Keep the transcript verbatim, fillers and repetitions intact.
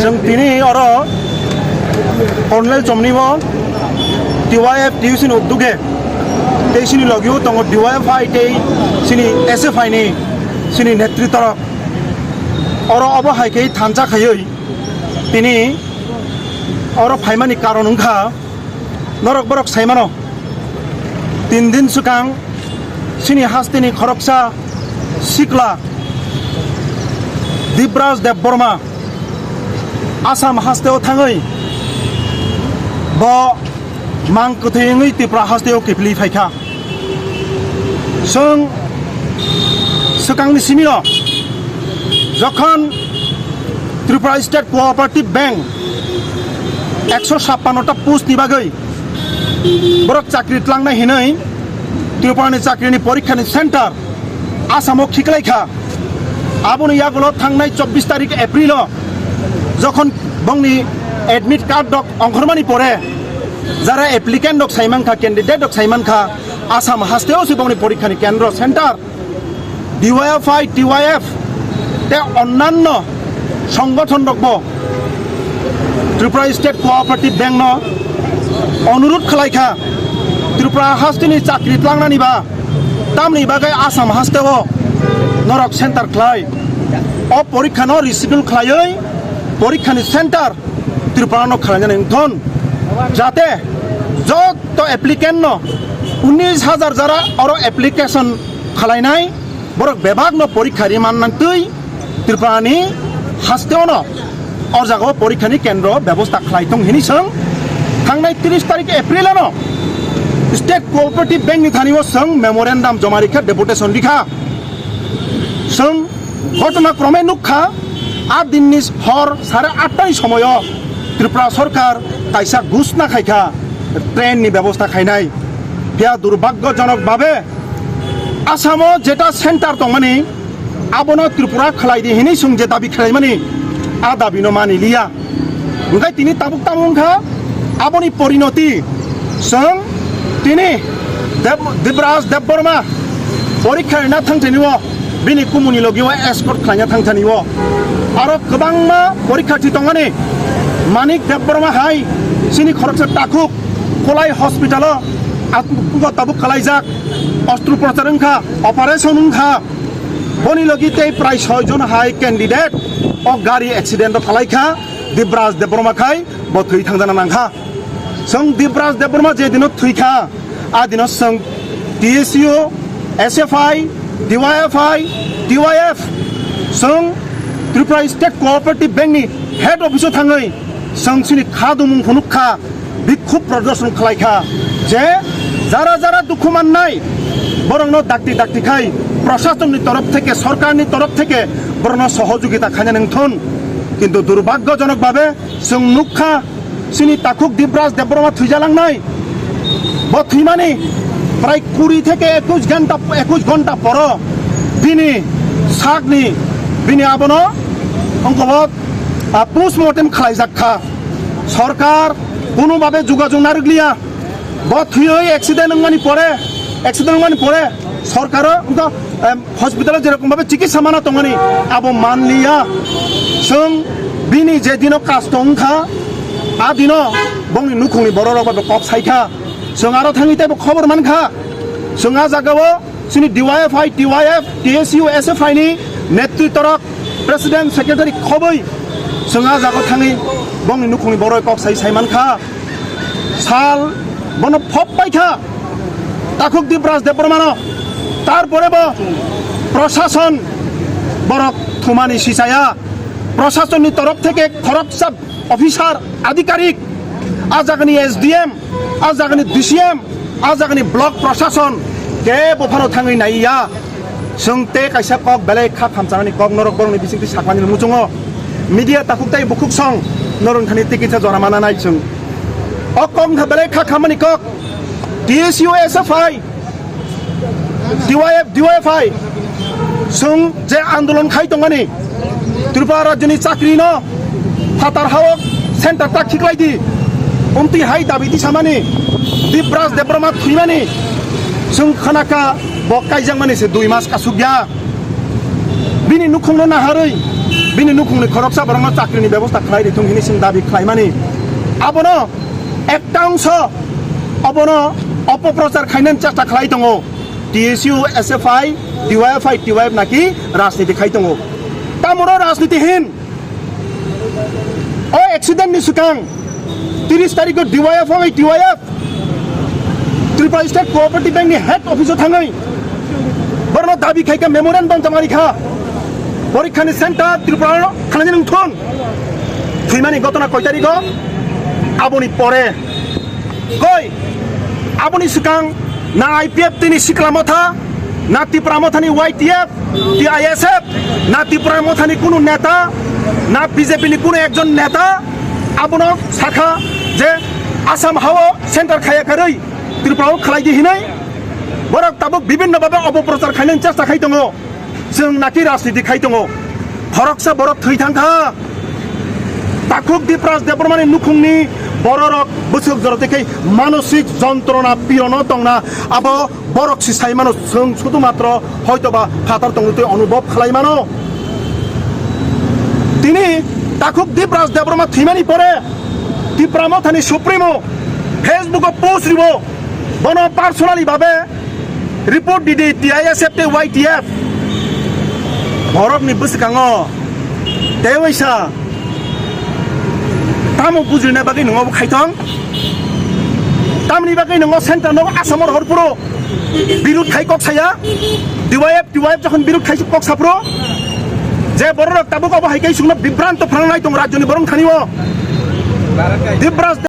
Chwng tini oro Colonel Chomni bo T Y F T U C ni udduge tei chini logio tongo D Y F I tei chini S F I ni chini netri torok. Oro obo hai khe thansa khaiwi tini oro phaimani karon wngkha. Norok borok sai mano, tin din swkang chini hasteni khoroksa sikla Dibraj Debbarma Assam hasteo thangwi bo mang kwthwi wngwi Tripura hasteo kiphilwi phaikha. Chwng swkangni simino jokhon Tripura State Cooperative Bank ekso sappanno ta post ni bagwi borok chakri tlangnai hinwi Tripura ni chakri ni porikha ni center Assam o khiklai kha. Aboni yagulo thangnai chobbish tarik April o jokhon bongni admit card rok ongkhormani pore jara applicant rok saimankha, candidate rok saimankha, Assam hasteo se bongni porikha ni kendro center D Y F I, T Y F tei onnanno songothon rokbo Tripura State Cooperative Bank no onurudh khlai kha, Tripura hasteni chakri tlangnani ba tamni bagwi Assam hasteo norok center khlai. O porikha no reschedule khlaiwi porikha ni center Tripura no khlainani wngthon, jate joto applicant no unis hajar jara oro application khlainai borok bebak no porikha ri mannani twi Tripura ni hasteo no o jaga o porikha ni kendro bebosta khlai thung hini chwng thangnai tris tarik April ano State Cooperative Bank ni thani o chwng memorandum joma rikha, deputation rikha. Chwng ghotona krome nukha, a dinni hor sare atta ni somoyo Tripura sorkar kaisa ghosna khaikha train ni bebosta khainai. Phiya durbhagyojonok babe Assamo jeta center tongmani abono Tripura khlai di hinwi chwng je dabi khlaimani a dabi no mani liya. Hwnkhe tini tabuk tamo wngkha aboni porinoti chwng tini Deb-, Dibraj Debbarma porikha rina thangthani o bini kumuni logi o escort khlaina thangthani o aro kwbangma porikharthi tongmani Manik Debbarma hai chini khoroksa takhuk Kolai hospital o at-, tabuk kalaijak, ostroprochar wngkha, operation wngkha. Boni logi tei prai soi jon hai candidate o gari accident o kalaikha, Dibraj Debbarma khai bo thwi thangjana nangkha. Chwng Dibraj Debbarma je dino thwikha, a dino chwng T S U, S F I, D Y F I, T Y F, chwng Tripura State Cooperative Bank ni head office o thangwi chwng chini kha dumung phunuk kha, bikhub prodorshon khlai kha je jara jara dukhu mannai borokno dakti dakti khai prasasonni torof theke, sorkarni torof theke borokno sohojogita khaina nangthun. Kintu durbhagyojonok babe chwng nukha, chini takhuk Dibraj Debbarma thwijalangnai. Bo thwimani prai kuri theke ekush ghonta, ekush ghonta poro bini sakni, bini abono ongkobo, ah, post mortem khlaijak kha. Sorkar kono babe jogajog narwkliya. Bo thwiwi accident wngmani pore, accident wngmani pore sorkaro wngkha, em, hospital o jerokom babe chikitsa mana tongmani abo manliya. Chwng bini je dino kasto wngkha, a dino bongni nukhungni bororok babe kok saikha. Chwng aro thangwi teibo khobor mankha. Chwng a jagao chini D Y F I, T Y F, T S U, S F I ni netri torok, president, secretary khobwi chwng a jagao thangwi bongni nukhungni bororok kok sai sai mankha. Sal bono phop paikha takhuk Dibraj Debbarmano. Tarpore bo prashason borok thumani sichaya. Prashasonni torof theke khoroksa officer, adhikarik, a jagani S D M, a jagani D C M, a jagani block prashason kebo phano thangwi naiya. Chwng tei kaisa kok belai kha thamchanani kok norok borokni bisingtwi sakmani muchungo. Media takhuk tei bukhuk song norok thani tikisa jora mana nai chwng. O kok wngkha belai kha khamani kok. T S U, S F I, D Y F, D Y F I, chwng je andolon khai tongmani, Tripura rajyoni chakri no phatar hao center ta khiklai di, umtwi hai dabi tisamani, Dibraj Debbarma thwimani, chwng khanaka bo kaijakmani se dui mas kasukya. Bini nukhungno naharwi bini nukhungni khoroksa borokno chakrini bebosta khlai rithung hini chwng dabi khlaimani. Abono ekta ongso abono opoprochar khainani chesta khlai tongo. T S U, S F I, D Y F I, T Y F naki rajniti khai tongo. Tamoro rajniti hin. O accident ni swkang tris tarikh o D Y F bai T Y F Tripura State Cooperative Bank ni head office o thangwi borno dabi khai kha, memorandum jama ri kha. Porikha ni center Tripura o khanani nungthun. Thwimani gotona koi tarikh o? Aboni pore. Koi, aboni swkang na I P F T ni Sikla Motha, na Tipra Motha ni Y T F, T I S F, na Tipra Motha ni kunu neta, na B J P ni kunu ekjon neta abono sakha je Assam hao center khaya karwi Tripura o khlai di hinwi borok tabuk bibinno babe opoprochar khainani chesta khai tongo. Chwng naki rajniti khai tongo. Khoroksa borok thwi thang kha. Takhuk Dipraj Debbarmani nukhungni bororok bwswk jora tei khai manosik jontrona pirono tongna abo borok si sai mano, chwng sudu matro hoito ba phatar tongwi twi onubhob khlai mano. Tini Takhuk Dipraj Debbarma thwimani pore Tipra Mothani Supremo Facebook o post ribo, bono personally babe report di di T I S F tei Y T F. Borokni bwskango tei waisa tamo bujina bagwi nungo bo khaitong? Tamni bagwi nungo center no Assam o rohor puro birut khai kok saya? D Y F, T Y F jokhon birut khai kok sapro je borok tabuk abo hai kai sungno bibranto phananai tong rajyoni borok thani o. Dipraj